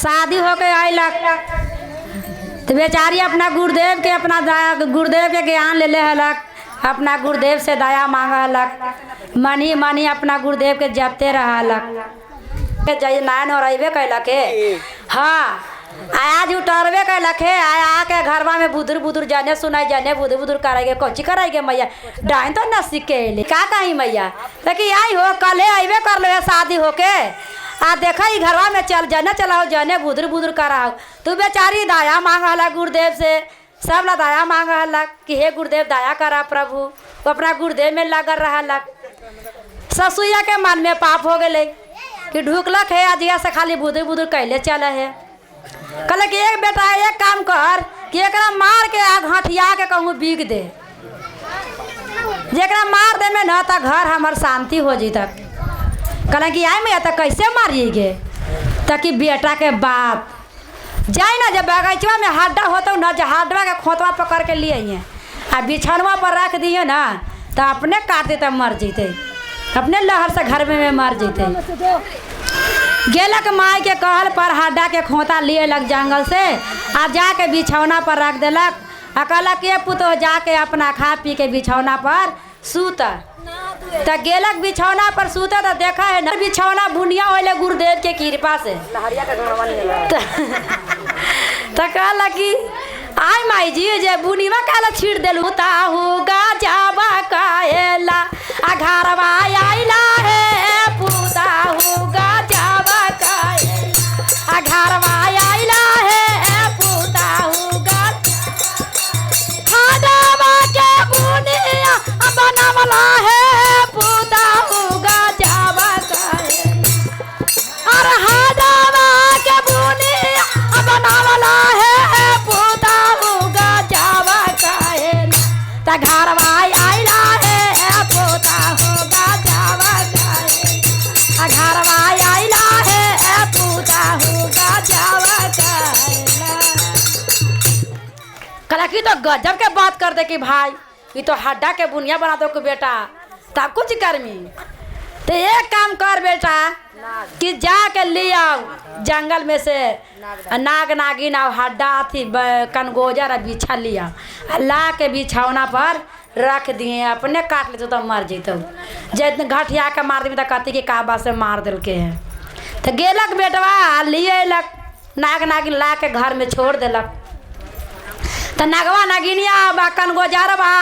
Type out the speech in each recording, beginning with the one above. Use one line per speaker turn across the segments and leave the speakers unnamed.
शादी होके अयलक तो बेचारी अपना गुरुदेव के अपना दया गुरुदेव के ज्ञान ले हलक, अपना गुरुदेव से दया मांग हलक, मन ही मन ही अपना गुरुदेव के जपते रहलक। जय नारायण हो रहे कैलक हे। हाँ आज उतरबे कैलक हे, आया आके घरवा में बुदुर बुदुर जाने सुनाई जाने बुदुर बुदुर कराएगे कोची कराएगे मैया डाइन तो न सीख के अइले का कही मैया। लेकिन आई हो कले अबे कर ले शादी होके आ देखा ई घरवा में चल जाने चलाओ जाने बुदुर बुदुर कराओ। तू बेचारी दया मांग हला गुरुदेव से, सब ला दया मांग हला कि हे गुरुदेव दया करा प्रभु। वो अपना गुरुदेव में लागल रहलक। ससुया के मन में पाप हो गए कि ढुकलक है अजिया से खाली बुदुर बुदुर कैले चले है। कहले कि एक बेटा एक काम कर कि एकरा मार के आ घटिया के कहूँ बीक दे, जेकरा मार दे में न त घर हमर शांति हो जैतक। कहले कि आई मैया त कैसे मारिए ताकि बेटा के बाप जाए ना जब बगीचवा में हड्डा होता न जब हड्डवा के खोतवा पकड़ के लिए आ बिछनवा पर रख दिए ना तो अपने काट देते मर जैते, अपने लहर से घर में मर जैते। गेलक माई के कहल पर हड्डा के खोता लिए लग जंगल से आ जाके बिछौना पर रख देलक आ कहलक ये पुतोह जाके अपना खा पी के बिछौना पर सूत। त गेलक बिछौना पर सूता तो देखा है ना बिछौना बुनिया होले गुरुदेव के कृपा से। त कहलक कि आई माई जी जे बुनिवा काला छीट देलू ताहू गाजाबा काहेला आ घरवा आइला हे पुताहू गाजाबा काहेला आ घरवा आइला हे पुताहू गा खादावा के बुनिया बनावला है पुताहू गाजाबा काहेला अरे हादावा के बुनिया बनावला है घरवा आइला हे पोता होगा जावा गाए घरवा आइला हे पोता होगा जावा गाए। कहला कि तो गजब के बात कर दे कि भाई ये तो हड्डा के बुनिया बना दो के बेटा तब कुछ कर्मी। तो एक काम कर बेटा कि जा के ले आओ जंगल में से नाग नागिन आओ हड्डा अथी कनगोजर आ बिछा लिया आ ला के बिछौना पर रख दिए अपने काट लेते तो मर जैतौ, जे घटिया के मार देबी तो कहती कि का बात से मार दिलके है। तो गेलक बेटवा लिए अयलक नाग नागिन ला के घर में छोड़ देलक। तो नागवा नागिनिया बा कनगोजरवा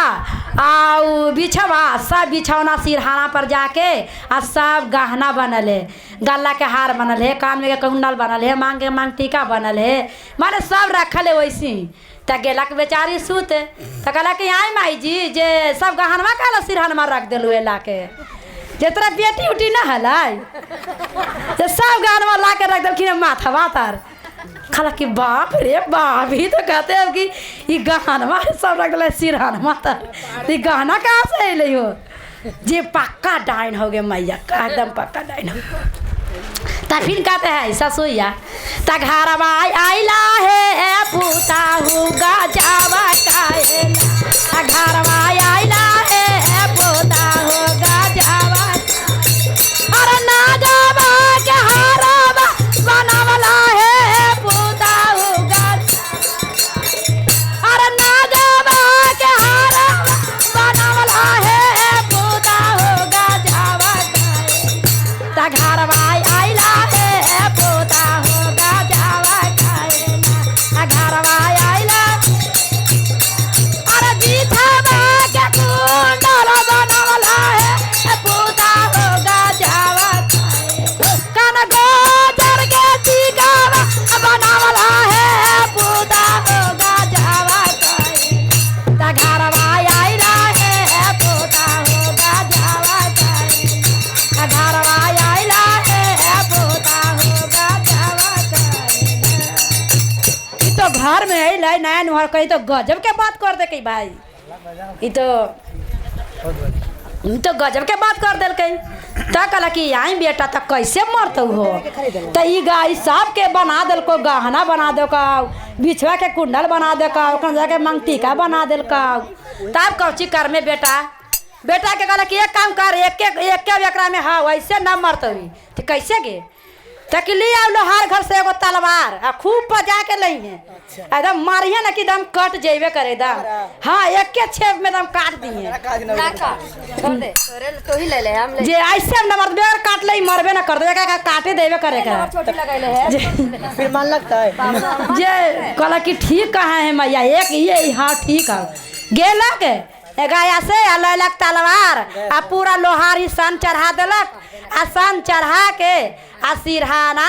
आ बिछवा सब बिछौना सिरहाना पर जाके आ सब गहना बनल है, गला के हार बनल है, कान में के कुंडल बनल है, मांग के मांग टीका बनल है, माने सब रखल है वैसी। त गेलक बेचारी सूत त कहलक कि आई माई जी जे सब गहनवा काला सिरहनमा रख देलू है लाके जे तोरा बेटी उटी ना हलै जे सब गहनवा ला के रख देलखिन माथवा तर। कहला कि बाप रे बाप ही तो कहते हैं कि ये गहनवा सब रख दिल सिरहनमा तर ये गहना कहाँ से अलै हो जे पक्का डाइन हो गए मैया एकदम पक्का डाइन हो। त फिर कहते हैं ससुइया त घरवा आइला हे पुताहू गाजावा काहेला घरवा आइला हे पुताहू गाजावा अरे नागवा के हारवा बनावला हे पुताहू गाजा अरे नागवा के हारवा बनावला हे पुताहू गाजावा काहेला त घरवा आइला हे पुताहू गाजावा काहेला घरवा आइला अरे बिछावा के कुंडल बनावला हे पुताहू गाजावा कान गोजर के टीकावा बनावला हे पुताहू गाजावा काहेला त घरवा आइला हे पुताहू गाजावा काहेला घरवा आइला हे पुताहू गाजावा काहेला। ई तो घर में अइलै नया नुहर कही तो गजब के बात कर दे भाई, ई तो गजब के बात कर देलकै। त कहलक कि आई बेटा त कैसे मरतौ हो त ई गाय सब के बना देलको गहना बना देलकौ, बिछुआ के कुंडल बना देलकौ, कंजा के मंगटीका बना देलकौ। तब कौची कर में बेटा बेटा के कहलक कि एक काम कर एक एक एकरा में हाँ वैसे न मरतौ त कैसे गे। तक ले आओ लोहार घर से एगो तलवार आ खूब बजा के लई है, एकदम मारिए ना कि एकदम कट जेबे करे एकदम। हाँ एक छेप में एकदम काट दिए।
ना का छोड़ दे, तोरे तो ही ले ले, हम ले
जे ऐसे हम न मरबे और काट ले मरबे ना कर दे, का काटे देबे करे का
चोटी लगैले है।
फिर मन लगता है
जे कहला कि ठीक कहाँ है मैया, एक ये हाँ ठीक है। गेलक गाया से आ लैलक तलवार आ पूरा लोहारी सन चढ़ा देलक, आ सन चढ़ा के आ सिरहाना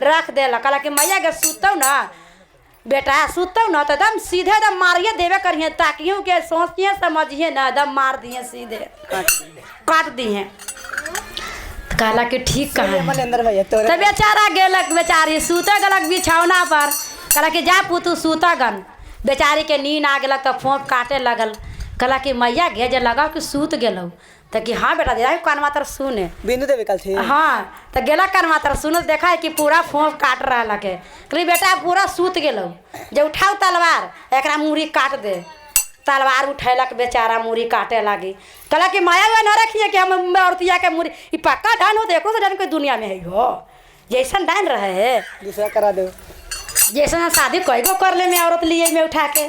रख देलक। कहला कि मैया के सुतौ ना बेटा, सुतौ ना तो एकदम सीधे एकदम मारिए देबे करिए, ताकियों के सोचिए समझिए ना, एकदम मार दिए सीधे काट दिए। कहला कि ठीक कहाँ है।
मलेंद्र भैया तोरे
तो बेचारा गेलक, बेचारी सूते गेलक बिछौना पर। कहला कि जा पुतू सूता गन। बेचारी के नींद आ गेलक तो फोंप काटे लगल। कहला कि मैया गे जे लगाओ कि सूत गेलौ, तो कि हाँ बेटा दे कानवा तर सुने।
बिंदु देवे कल थी।
हाँ तो गेलक कानवा तर सुनल, देखा है कि पूरा फोंप काट रहा है। कहली बेटा पूरा सूत गेलौ, जे उठाओ तलवार एकरा मूड़ी काट दे। तलवार उठैलक बेचारा मूड़ी काटे लागी। कहला कि माया हुआ न रखिए कि हम औरतिया के मूड़ी ई पक्का डान हो, देखो से डान कोई दुनिया में है हो, जैसन डान रहे है
दूसरा करा दो।
जैसन शादी कई गो कर ले में औरत लिए में उठा के।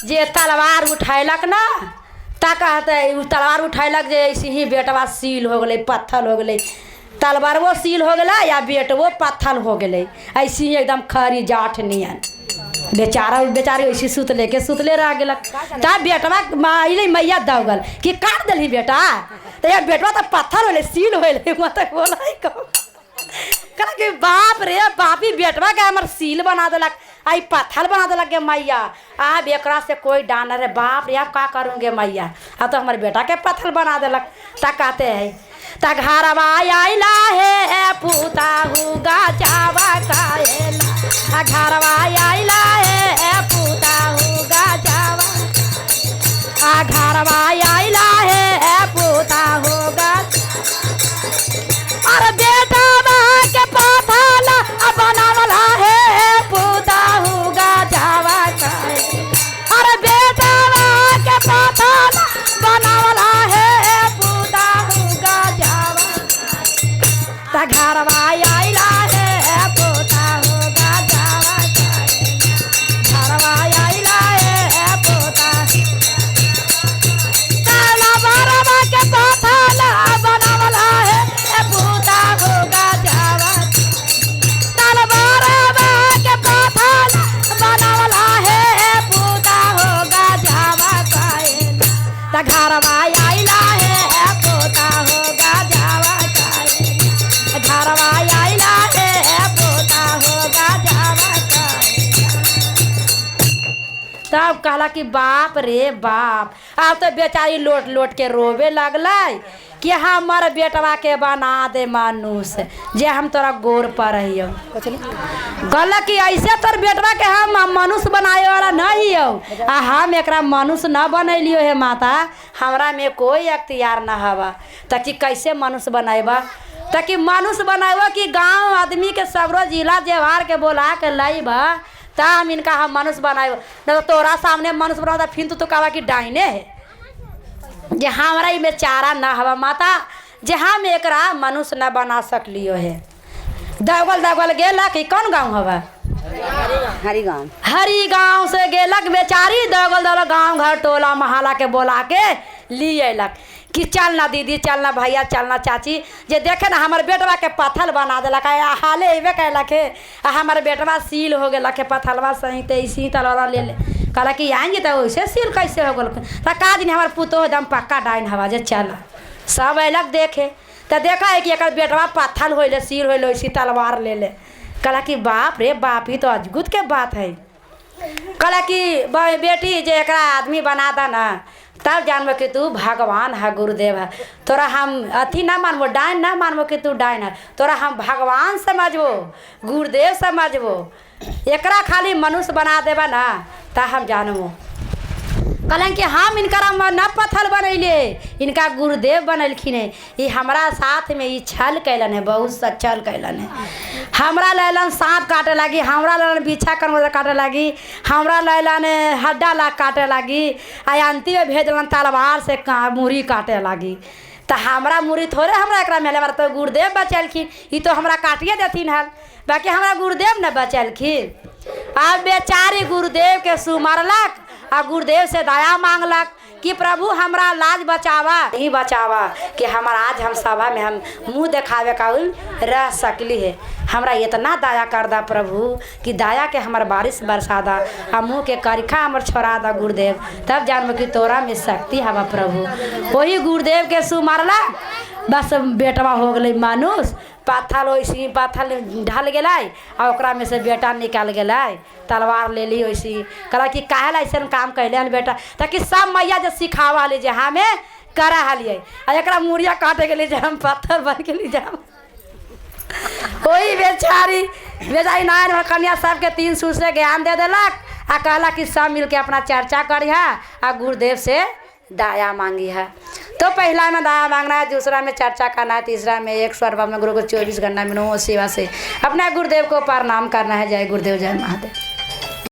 जे तलवार उठैलक ना ता कहते उ तलवार उठैलक जे ऐसे ही बेटवा सील हो गेलै, पत्थर हो गेलै। तलवारवो सील हो गेलै या बेटवो पत्थर हो गेलै, ऐसे ही एकदम खरी जाठ नियन। बेचारा बेचारी ऐसे सुतले के सुतले रह गेलक। तब बेटवा अइलै मैया दौगल कि काट देलही बेटा, तो यार बेटवा तो पत्थर होलै सील होलै। मतलब बोलै कहला कि बाप रे बापी बेटवा के हमर सील बना देलक, आई पत्थर बना देलक गे मैया, आब एकरा से कोई डान रे बाप रे, अब का करूँगे मैया, अब तो हमारे बेटा के पत्थर बना देलक। ता कहते हैं ता घरवा आइला है पुताहू गाजावा काएला, घरवा आइला है पुताहू गाजावा, आ घरवा आइला है पुताहू गाजा, अरे बेटा के पाथला बनावला है पुताहू गाजावा काए, अरे बेटा के पाथला बनावला है पुताहू गाजावा, ता घरवा आइला है पुताहू गाजावा काए, घरवा आइला है पुता, काला बारवा के पाथला बनावला है पुताहू गाजावा, तलवारवा के पाथला बनावला है पुताहू गाजावा काए, ता घरवा आइला है पुताहू गाजावा काए, घरवा आइला है पुताहू गाजावा काए। तब कहला कि बाप रे बाप, अब तो बेचारी लोट लोट के रोवे लगलै कि हमर बेटवा के बना दे मानुष, जे हम तोरा गोर पर हियौ। कहलक कि ऐसे तोर बेटवा के हम मनुष्य बनाए वाला नहीं हौ, आ हम एकरा मनुष्य न बनैलियो हे माता, हमरा में कोई अख्तियार न हवा, ताकि कैसे मनुष्य बनैबा, ताकि मनुष्य बनैबा कि गांव आदमी के सबरो जिला जेवार के बोला के लैबा ता हम इनका हम मनुष्य बनाएब, न तो तोरा सामने मनुष्य बनाओ फिर तो कहवा कि डाइने है, जे हमरा इमे चारा न हवा माता, जे हम एकरा मनुष्य न बना सकलियो है। दौगल दौगल गेलक, ई कौन गाँव हवा?
हरिगांव।
हरी गाँव से गेलक बेचारी, दौगल दौगल गाँव घर टोला मोहल्ला के बोला के ली अयलक कि चल ना दीदी, चल ना भैया, चल ना चाची, जे देखे ना हमर बेटवा के पत्थर बना देलक, आ हाले अयबे कयलक हे, आ हमर बेटवा सील हो गेलक हे पत्थरवा सहित, ऐसे तलवार ले ले। कहलक कि आएंगे तो वैसे सील कैसे हो गेल? तो का दिन हमर पुतोह एकदम पक्का डाइन हवा जे चल। सब अयलक देखे तो देखा है कि एकर बेटवा पत्थर होइले सील होइले वैसे तलवार ले ले। कहला कि बाप रे बाप, ई तो अजगुत के बात है। कहला कि बेटी जे एकरा आदमी बना दा ना तब जानबो कि तू भगवान है, गुरुदेव है, तोरा हम अथी ना मानबो, डाइन ना मानबो कि तू डाइन है, तोरा हम भगवान समझबो, गुरुदेव समझबो, एकरा खाली मनुष्य बना देबा ना ता हम जानबो। कहलन कि हम इनकरा न पत्थर बनैले, इनका गुरुदेव बनैलखिन है, ई हमरा साथ में ई छल कैलन है, बहुत सा छल कैलन है, हमरा लैलन सांप काटे लागी, हमरा लैलन बिछा कनवला काटे लागी, हमरा लैलन हड्डा ला काटे लागी, आ अंतिम में भेजलन तलवार से मूरी काटे लागी। तो हमरा मुरी थोड़े हमरा एकरा में हमरा तो गुरुदेव बचेलखिन, ई तो हमरा काटिए देथिन हल, बाकी हमरा गुरुदेव न बचेलखिन। आब बेचारी गुरुदेव के सुमरलक आ गुरुदेव से दया मांगलक कि प्रभु हमरा लाज बचावा ही बचावा कि हमारा आज हम सभा में हम मुँह देखावे का रह सकली है, हमरा इतना दया कर दा प्रभु कि दया के हमर बारिश बरसा दा आ मुँह के करिखा हमर छोड़ा दा गुरुदेव, तब जानब कि तोरा में शक्ति हवा प्रभु। वही गुरुदेव के सुमरला बस बेटवा हो गई मानुष, पाथल वैसे पाथल ढल गेलै आ ओकरा में से बेटा निकल गेलै, तलवार ले ली वैसी। कहला कि काहे ला ऐसन काम कैले हन बेटा, ताकि सब मैया जे सिखावा हली जे हमें करा हलियै आ एकरा मुड़िया काटे गेली जे हम पत्थर बन गेली जे हम। वही बेचारी बेचारी नारायण कन्या सबके 3 सूर से ज्ञान दे देलक आ कहला कि सब मिलके अपना चर्चा करिहा आ गुरुदेव से दया मांगी है। तो पहला में दया मांगना है, दूसरा में चर्चा करना है, तीसरा में 100 रुपये में गुरु को 24 घंटा में नो सेवा से अपना गुरुदेव को प्रणाम करना है। जय गुरुदेव, जय महादेव।